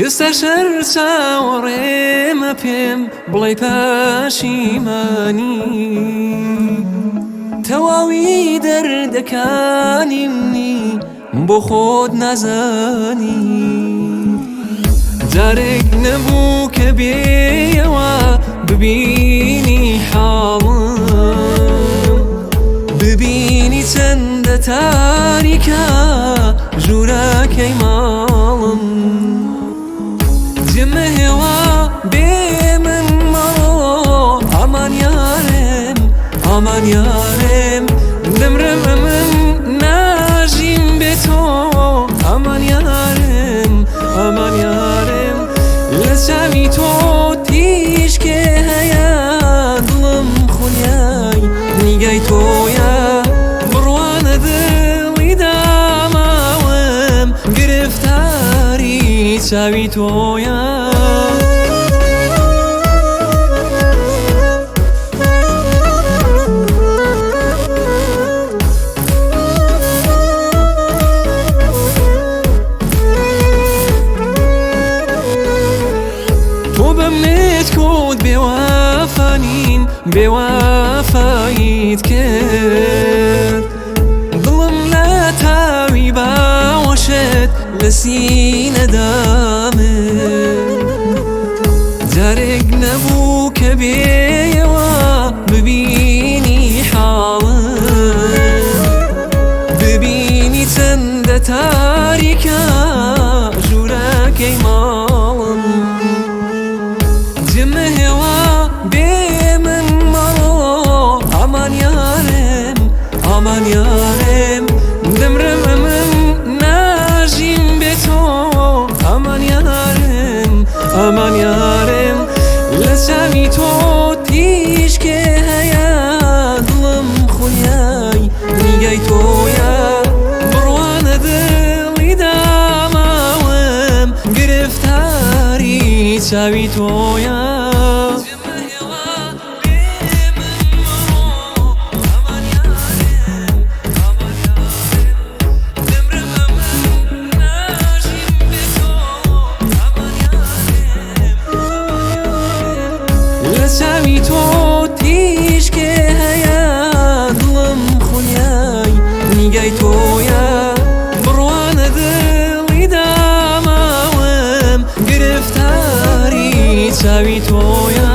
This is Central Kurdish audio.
ئێستاش هەر چاوەڕێمە پێم بڵێی پەشیمانی. تەواوی دەردەکانی منی بۆ خۆت نازانی. جارێک نەبوو کە بێیەوە ببینی حاڵم، ببینی چەندە تاریکە ژوورەکەی ماڵم. جێمەهێڵە بێ من مەڕۆ ئامان یارم، ئامان یارم، دەمرم ئەمن ناژیم بێ تۆ ئامان یارم، ئامان یارم، لە چاوی تۆ تیشکێ هەیە دڵم خولیای نیگای تۆیە. بڕوانە دڵی داماوم گرفتاری چاوی تۆیە. تۆ بە منت کوت بێوەفانین، بێوەفاییت کرد، دڵم لە تاوی باوەشت لە سینەدا مرد. جارێک نەبوو کە بێیەوە ببینی حاڵم، ببینی چەندە تاریکە ژوورەکەی ماڵم. جێمەهێڵە بێ من مەڕۆ ئامان یارم، ئامان یارم، دەمرم ئەمن ناژیم بێ تۆ ئامان یارم، ئامان یارم، لە چاوی تۆ تیشکێ هەیە دڵم خولیای نیگای تۆیە. بڕوانە دڵی داماوم گرفتاری چاوی تۆیە. لە چاوی تۆ تیشکێ هەیە دڵم خولیای نیگای تۆیە. بڕوانە دڵی داماوم گرفتاری چاوی تۆیە.